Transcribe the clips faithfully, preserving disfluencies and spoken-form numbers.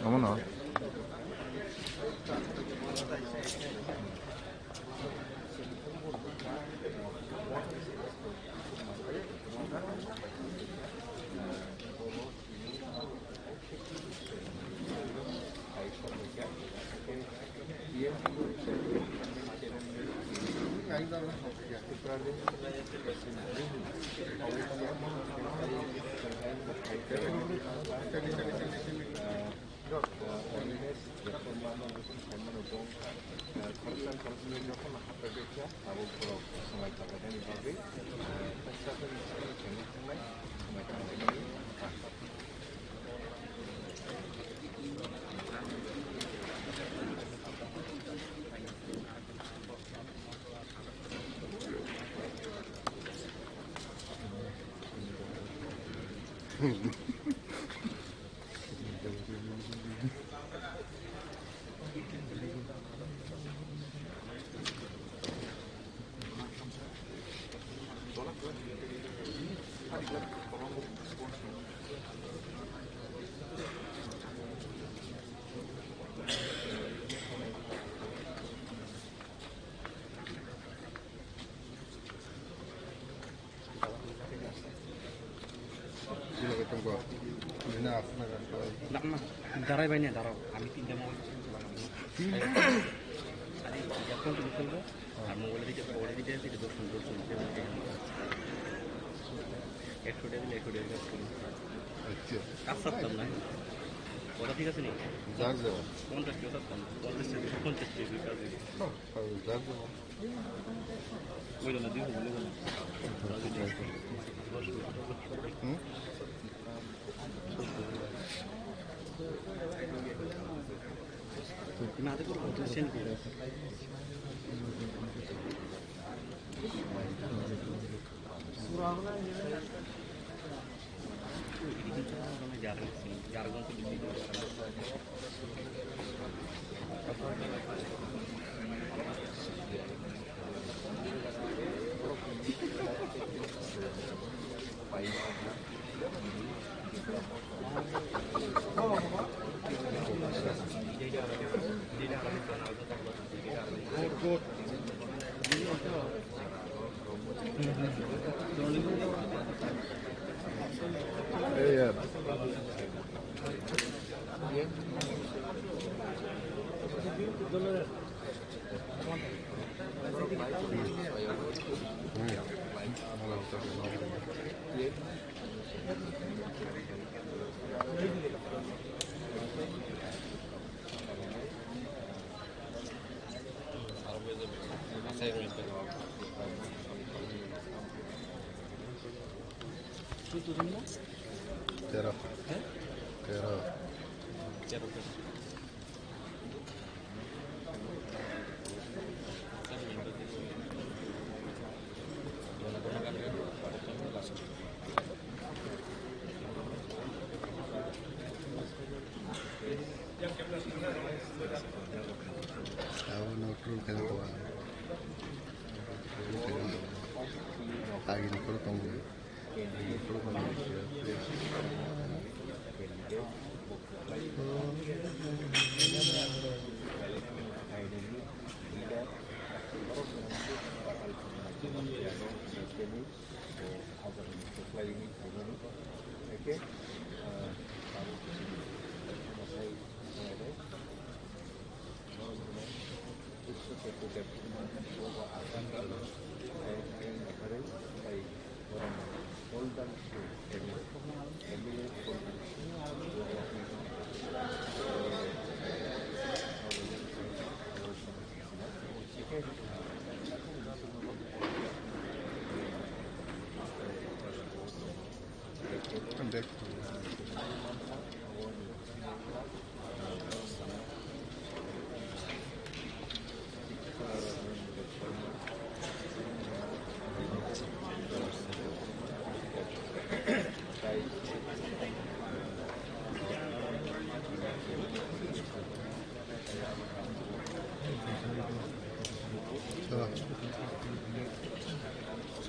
Omono. Lakma, darai bai ne darao, ami tinta mobile. Adi, ya phone tu betul tu? Ar mobile di, mobile di, di, di, dos, dos, dos. Ekso de, ekso de, ekso de. আচ্ছা। কাজ ছাড়তাম না। ওটা ঠিক আছে নি? যার যাওয়া। পঞ্চাশ টাকা ছাড়তাম। পঞ্চাশ টাকা, পঞ্চাশ টাকা কাজ দিবি। না, যার যাওয়া। ওই জন্য দিন হলো না। হুম? না, দেখো, সেন্ড করে। Tero. Tero. Abo no true khe to. Agini koro tongo.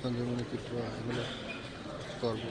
Sanjay Mani Tripura, M L A, Korbu.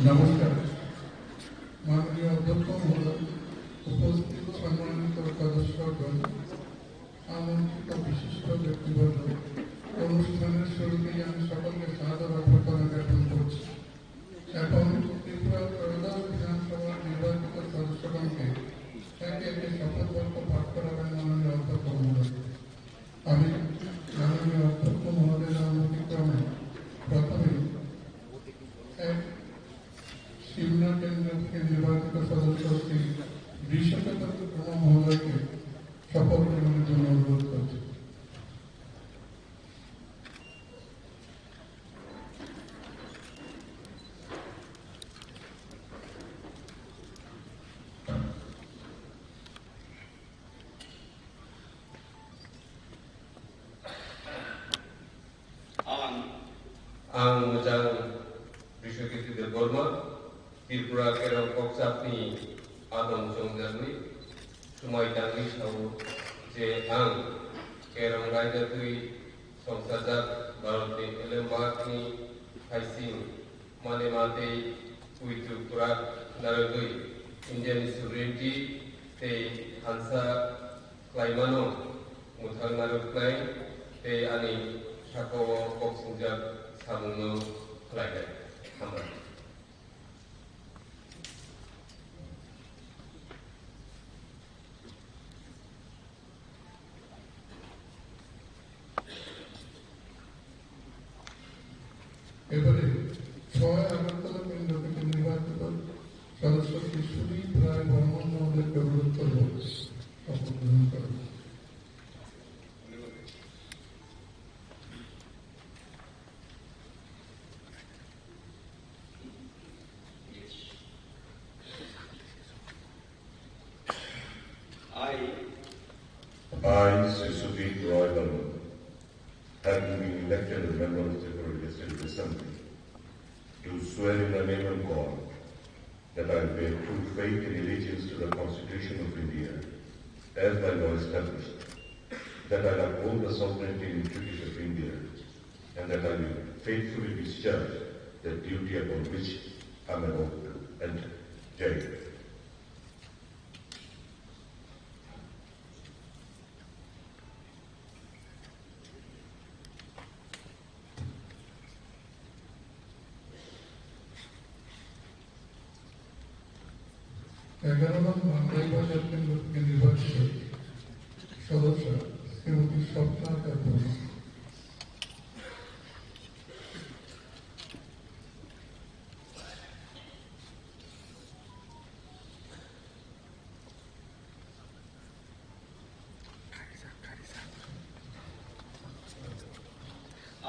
নমস্কার। মাননীয় অধ্যক্ষ মহোদয়, উপস্থিত সম্মানিত সদস্যগণ, আমন্ত্রিত বিশিষ্ট ব্যক্তিবর্গ, অনুষ্ঠানের শুরুতেই আমি সকলকে সাদর অভ্যর্থনা জ্ঞাপন করছি। শিবনাথ কেন্দ্র থেকে নির্বাচিত সদস্য শ্রী বিশ্বনাথ মহোদয়কে শপথ গ্রহণের জন্য অনুরোধ করছি। Ang, ang mwchang Biswakirti Debbarma, Tripura Kerong Kokchapni adong chongjagwi swmai tangwi sao je ang Kerong raida twi songsajak Bharatni elembakni phaising manema tei poito kwrak narwgwi Indiani sovereignty tei thansa khlaimano mwthang narwknai tei ani sakao kok singjak samungno khlainai. Hambai. এবারে ছয় আগরতলা কেন্দ্র থেকে নির্বাচিত সদস্য শ্রী সুদীপ রায় বর্মন মহোদয়কে অনুরোধ করব শপথ গ্রহণ করুন। I, I, Sri Sudip Roy Barman, having been elected as a member of the Tripura Legislative Assembly, do swear in the name of God that I will bear true faith and allegiance to the Constitution of India as by law established, that I will uphold the sovereignty and integrity of India, and that I will faithfully discharge the duty upon which I am about to enter. Jai Hind. এগারো নং মান্দাই বাজার কেন্দ্র থেকে নির্বাচিত সদস্য শ্রীমতী স্বপ্না Debbarma.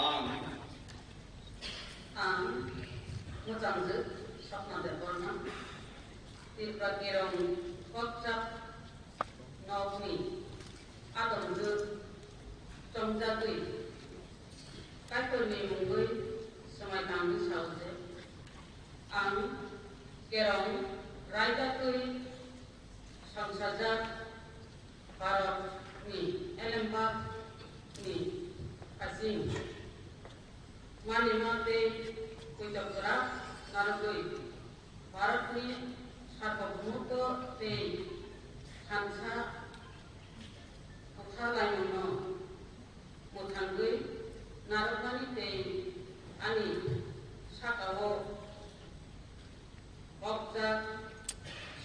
Ang, ang mwchangjwk Swapna Debbarma, Tripura Kerong Kokchap nokni adongjwk chongjagwi Kaitorni mungwi swmai tangwi sao je, ang Kerong raida twi songsajak Bharatni elembakni hasing manima tei poito kwrak narwgwi Bharatni sarbobomoto tei thansa kwthalaimungno mwthangwi narwknani tei ani sakao bokjak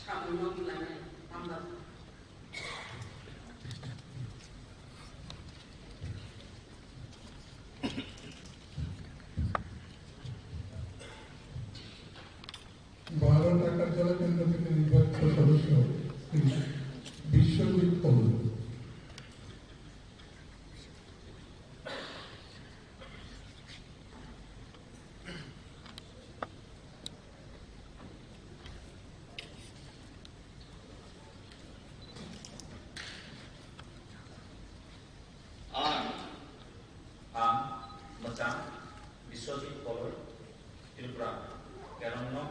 samungno khlainai. Hambai. বারো টাকারতলা কেন্দ্র থেকে নির্বাচিত সদস্য শ্রী বিশ্বজিৎ কমল। Ang, ang mwchang Biswajit Koloi, Tripura, Kerongno,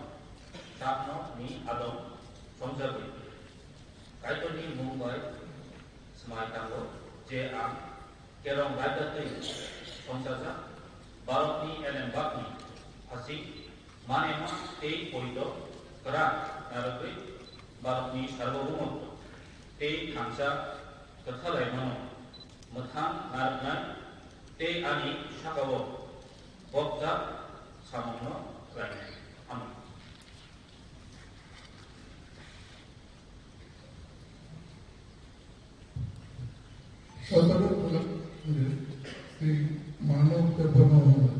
Tapno ni adong chongjagwi. Kaitorni mung bai swmai tango je ang Kerong raida twi songsajak Bharatni elembakni hasing manema tei poito kwrak narwgwi Bharatni sarbobomoto tei thansa kwthalaimano mwthang narwknai tei ani sakao bokjak samungno khlainai. Hambai. সতেরো শ্রী মানব দেববর্মা মহোদয়।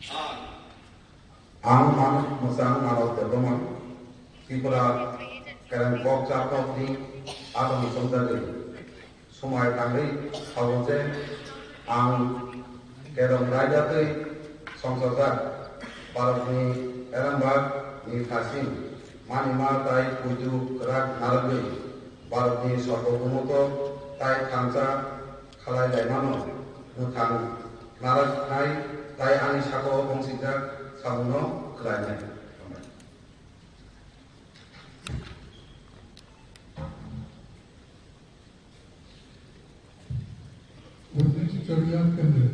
Ang Manik Mwchang Manok Debbarma, Tripura Kereng Kokchap Nokni adong chongjagwi. Swmai tangwi sao je ang Kerong raida twi songchajak Bharatni Elembak ni thasing manima tai puitu kwrak narwgwi Bharatni sarbobomoto tai thansa khalai laimano mwthang narwknai tai ani sakao bongsijak samungno khlainai. Witness Choriya Kendra,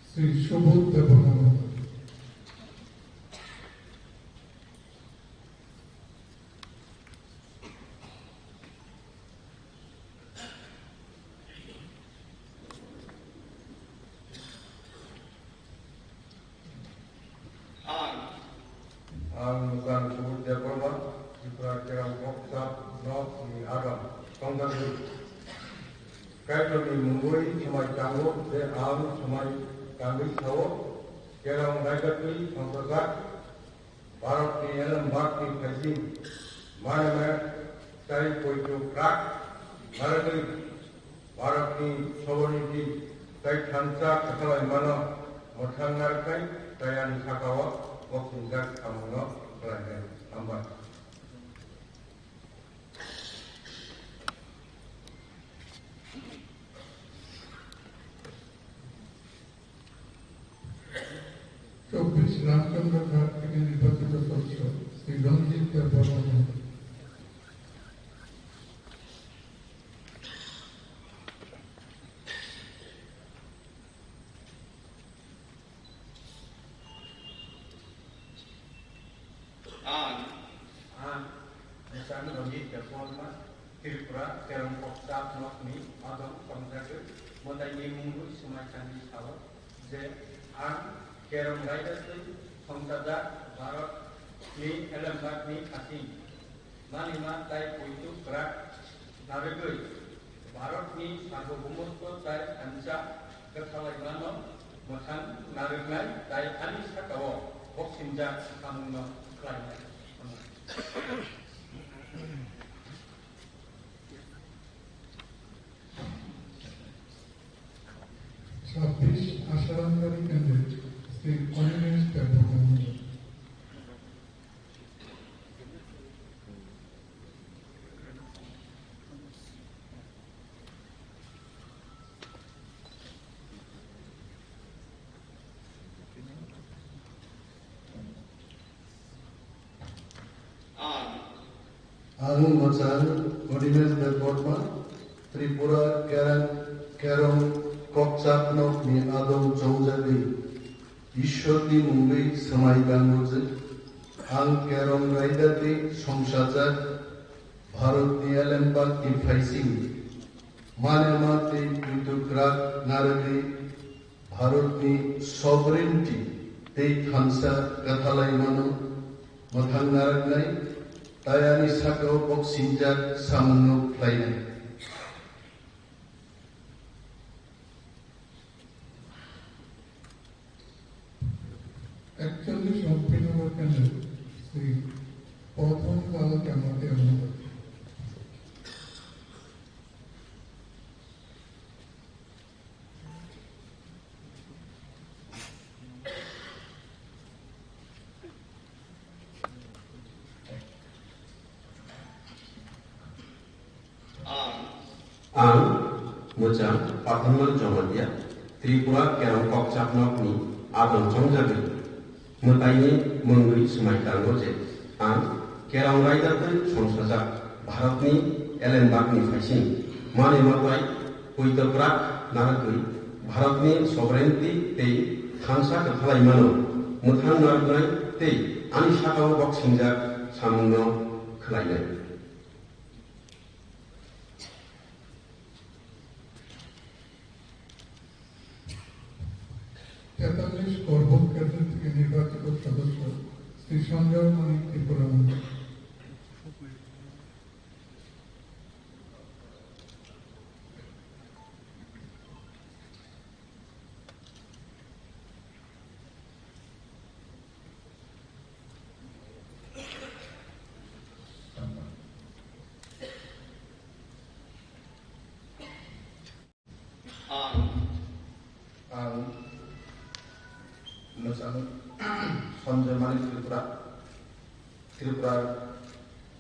Sri Shobhot Debbarma. Ang Mwchang Subud Debbarma, Tripura Kerong Kokchap Nok ni adong tongthokgwi. Kaitorni mungwi swmai tango je ang swmai tangwi sao, Kerong raida twi songchajak Bharatni elembakni phaising manema tai poito kwrak narwgwi Bharatni sovereignty tai thansa kwthalaimano mwthang narwknai tai ani sakao boksongjak samungno khlainai. Hambai. চব্বিশ রামচন্দ্র ঘাট থেকে নির্বাচিত সদস্য শ্রী রঞ্জিত দেববর্মা মহোদয়। Ang, ang Mwchang Ranjit Debbarma, Tripura Kerong Kokchap Nokni adong tongthokgwi mwtaini mungwi swmai tangwi sao je ang Kerong raida twi songchajak Bharatni elembakni thasing manima tai poito kwrak narwgwi Bharatni sarbobomoto tai thansa kwthalaimano mwthang narwknai tai ani sakao boksongjak samungno khlainai. ছাব্বিশ আশারামবাড়ি কেন্দ্রের শ্রী অনিমেষ দেববর্মা মণ্ডল। Ang Mwchang Odimes Debbarma, Tripura Kerang, Kerong Kokchap Nokni adong chongjagwi Ishwarni mungwi swmai tango je, ang Kerong raida twi songchajak Bharatni elembakni phaising manema tei puitu kwrak narwgwi Bharatni sovereignty tei thansa kwthalaimano mwthang narwknai tai ani sakao boksongjak samungno khlainai. একচল্লিশ অম্পিনগর কেন্দ্রের শ্রী প্রথম বালক আমাদের মহোদয়। Ang Mwchang Pathanlal Jamatia, Tripura Kerong Kokchap Nokni adong chongjagwi mwtaini mungwi swmai tango je, ang Kerong raida twi songchajak Bharatni elembakni phaising manwi matai puitokrak narwgwi Bharatni sovereignty tei thansa kwthalaimano mwthang narwknai tei ani sakao boksongjak samungno khlainai. তেতাল্লিশ করবুক কেন্দ্র থেকে নির্বাচিত সদস্য শ্রী সঞ্জয় মানিক ত্রিপুরা মণ্ডল। Tripura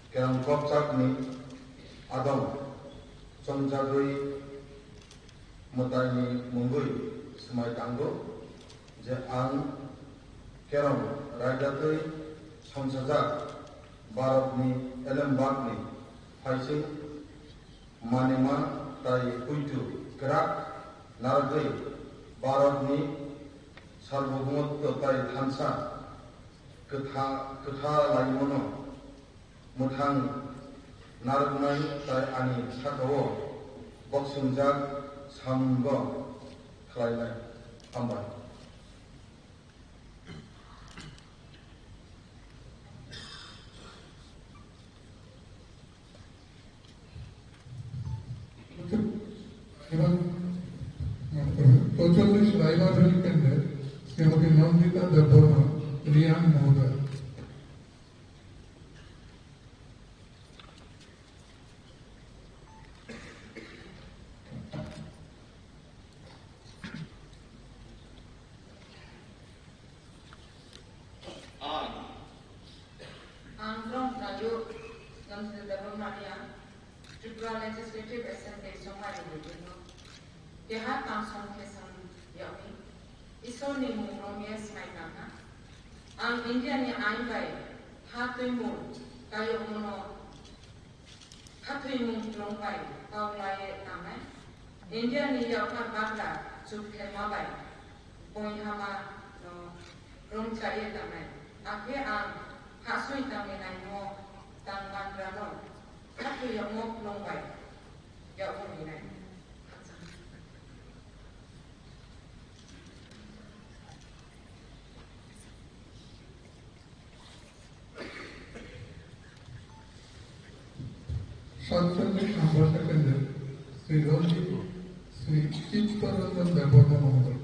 kerong kokchakni adong chongjagwi mwtaini mungwi swmai tango je ang kerong raida twi songsajak Bharatni elembakni phaising manima tai puitu kwrak narwgwi Bharatni sarbobomottw tai thansa kwtha-, kwtha laimano mwthang narwknai tai ani sakao boksingjak samungo khlainai. Hambai. এবং চৌচল্লিশ রায়বাহাদুর কেন্দ্রের শ্রীমতী নন্দিতা দেববর্মা রিয়াং মহোদয়। Ang. Ang Drong Rayu, Nonsi Debbarma Riang, Tripura Legislative Assembly Chongmari Building o keha tangsong khesong yagwi Isorni mung romwi swmai tangkha. Ang India ni ain bai ha twimung kayokmano Khathoimung klwng bai kau laiwi tangnai. India ni yaphar bagra chukthema bai boihama no rwngchaiwi tangnai. Akhe ang khasui tangwi naino tang bandra no khathoiyokmo klwng bai yaphar hinai. সাতচল্লিশ নম্বর সেকেন্ডে শ্রী রঞ্জিত, শ্রী চিত্তরঞ্জন দেববর্মা মহোদয়।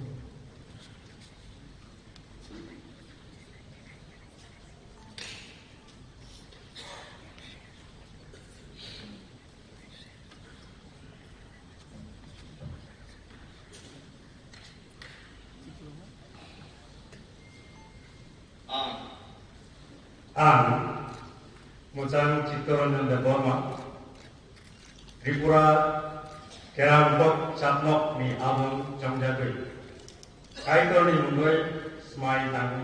Ang. Ang Muchang Chittoranjan Debbarma, Tripura Kerongkok Chapnok ni amung chongjagwi Kaitorni mungwi swmai tango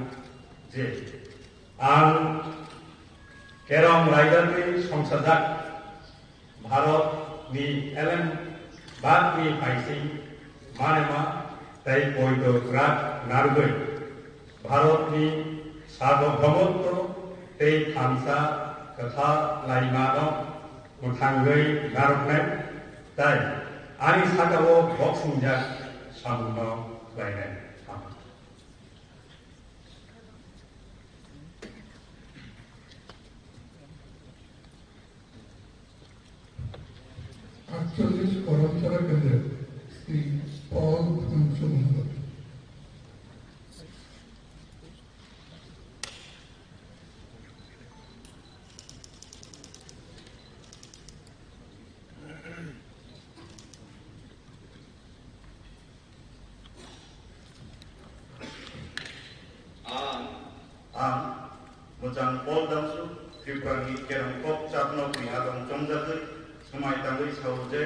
je ang Kerong raidagwi songsajak Bharat ni elem bak ni phaising manema tei poito kwrak narwgwi Bharat ni sarbobomottw tei thansa kwtha laimano mwthangwi narwknai tei ani sakao boksingjak samungno khlainai. আটচল্লিশ করমছড়া কেন্দ্রের শ্রী পল ধ্বংস মহোদয়। Ang. Ang Muchang Paul Damsu, Tripura ni Kerongkok Chapnok ni adong chongjagwi swmai tangwi sao je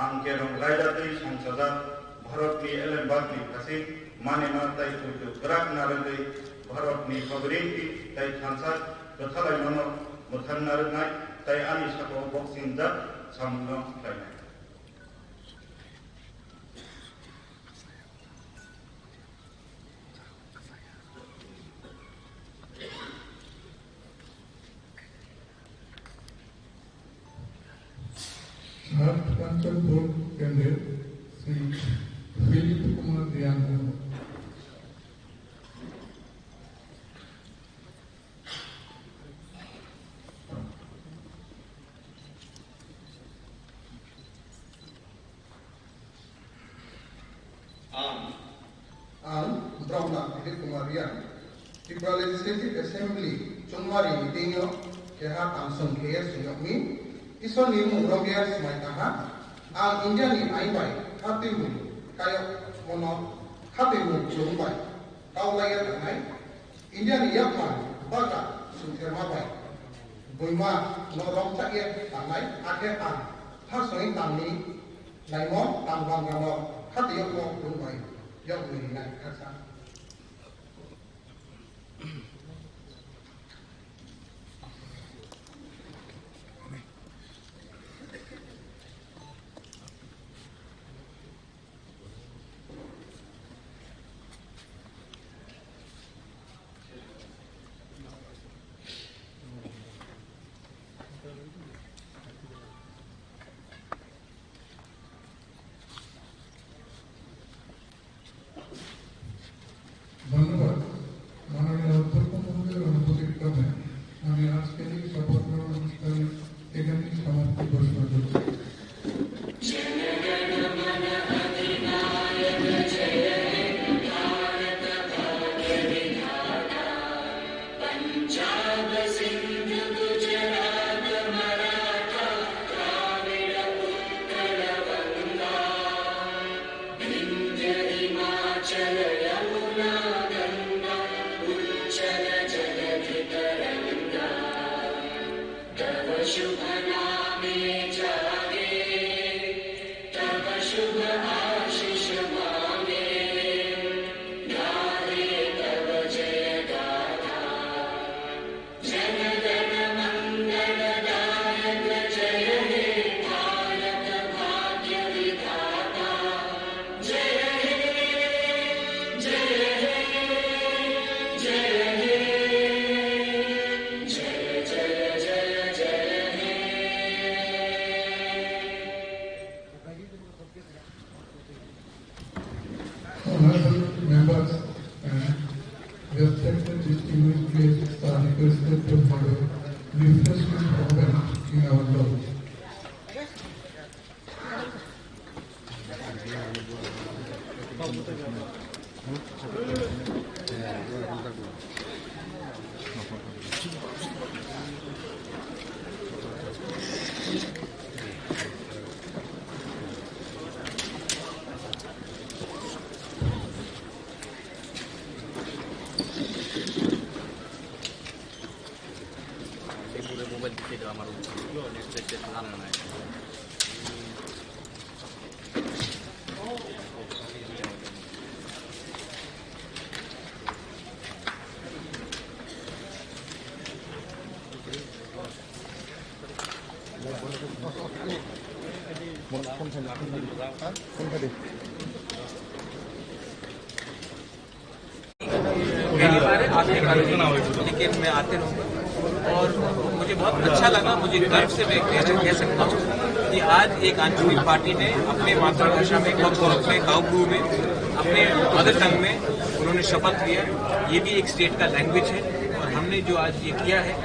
ang Kerong raida twi songsajak Bharat ni elembak ni phaising manima tei puitu kwrak narwgwi Bharat ni sovereignty tei thansa kwthalaimano mwthang narwknai tei ani sakao boksingjak samungno khlainai. সাত কাঞ্চনপুর কেন্দ্রের Shri Philip Kumar Riang. Ang. Ang Bromna Dilip Kumar Riya, Tripura Legislative Assembly chongmari meeting o keha tangsong khe suyokni Isor ni mung rok ya swmai tangha. Ang India ni ain bai khatwi mung kayok mono khatwi mung chwng bai kau laiya tangnai. India ni yapha baga sungtherma bai Buima no romchak ye tangnai, hakhe ang ha songwi tangni laimo tang bangma no hati yok no tong bai yok ni rinai khaksa. ধন্যবাদ। মাননীয় অধ্যক্ষ মহোদয়ের অনুমতির ক্রমে আমি আজকের এই শপথ গ্রহণ অনুষ্ঠানের এখানেই সমাপ্তি ঘোষণা করছি। Honorable members and respected distinguished guests are requested to have a refreshment open in our lodge. पहली बार है, आपके कार्यक्रम, लेकिन मैं आते रहूँगा और मुझे बहुत अच्छा लगा। मुझे गर्व से मैं कह, कह सकता हूँ कि आज एक आंचलिक पार्टी ने अपने मातृभाषा में, कॉकबोरोक में, गाओबुरु में, अपने मदर टंग में उन्होंने शपथ लिया। ये भी एक स्टेट का लैंग्वेज है और हमने जो आज ये किया है,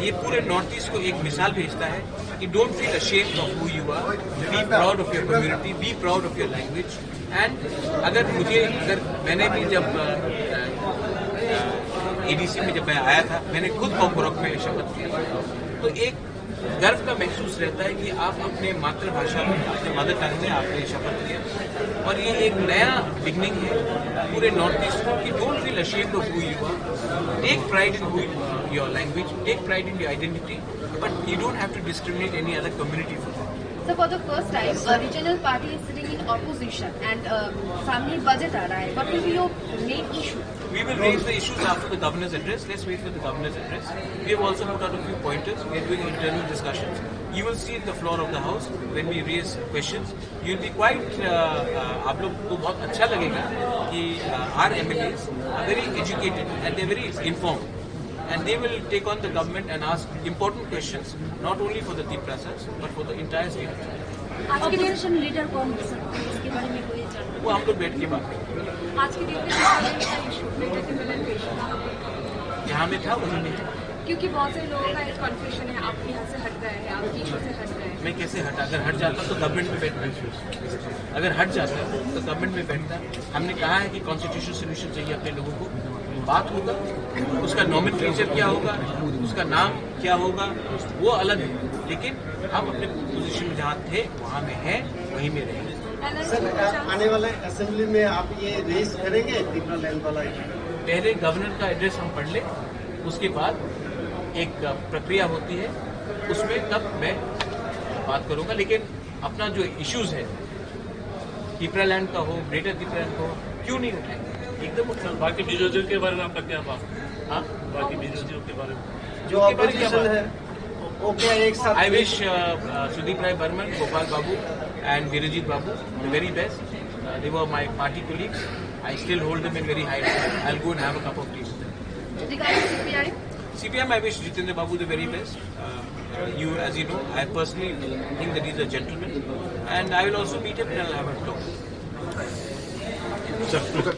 ये पूरे नॉर्थ ईस्ट को एक मिसाल भेजता है कि don't feel ashamed of who you are, be proud of your community, be proud of your language। And अगर मुझे, अगर मैंने भी जब एडीसी में जब मैं आया था, मैंने खुद कॉकबोरोक में शपथ लिया था। तो एक गर्व का महसूस रहता है कि आप अपने मातृभाषा में, अपने मदर टंग में आपने शपथ लिया। और ये एक नया बिगनिंग है पूरे नॉर्थ ईस्ट को कि don't feel ashamed of who you are, take pride in who your language, take pride in your identity, but you don't have to discriminate any other community for that. So for the first time, a regional party is sitting in opposition and uh, सामने बजट आ रहा है। What will be your main issue? We will raise the issues after the governor's address. Let's wait for the governor's address. We have also put out a few pointers. We are doing internal discussions. You will see in the floor of the house when we raise questions. You'll be quite, uh, uh, आप लोग को बहुत अच्छा लगेगा कि uh, our M L As are very educated and they're very informed. And they will take on the government and ask important questions, not only for the Tiprasas, but for the entire state. आज के दिन opposition leader कौन हो सकता है, इसके बारे में कोई जानकारी? वो हम लोग बैठ के बात करेंगे। आज के दिन पे किस तरह का इशू पे प्रतिवेदन पेश हुआ? यहाँ में था, उन्होंने। क्योंकि बहुत से लोगों का एक कन्फ्यूजन है, आप यहाँ से हट गए हैं, आप इशू से हट गए हैं। मैं कैसे हटा? अगर हट जाता तो गवर्नमेंट में बैठता। अगर हट जाता तो गवर्नमेंट में बैठता। हमने कहा है कि कॉन्स्टिट्यूशनल सॉल्यूशन चाहिए अपने लोगों को। बात होगा, उसका नॉमेनक्लेचर क्या होगा, उसका नाम क्या होगा, वो अलग है, लेकिन हम अपने पोजीशन में जहाँ थे वहाँ में हैं, वहीं में रहेंगे। सर, आने वाले असेंबली में आप ये रेज करेंगे तिपरा लैंड वाला इशू? पहले गवर्नर का एड्रेस हम पढ़ लें, उसके बाद एक प्रक्रिया होती है, उसमें तब मैं बात करूंगा, लेकिन अपना जो इश्यूज है, टिपरालैंड का हो, ग्रेटर टिपरालैंड का हो, क्यों नहीं उठाएंगे? एकदम उठाएंगे। बाकी विरोधियों के बारे में आपका क्या बात? हाँ? बाकी विरोधियों के बारे में? जो ऑपोजिशन है, वो क्या एक साथ? I wish Sudip Rai Barman, Gopal Babu and Birajit Babu the very best. They were my party colleagues. I still hold them in very high esteem. I'll go and have a cup of tea with them. Regarding C P I? C P M, I wish Jitendra Babu the very best. You, as you know, I personally think that he's a gentleman, and I will also meet him and I'll have a talk.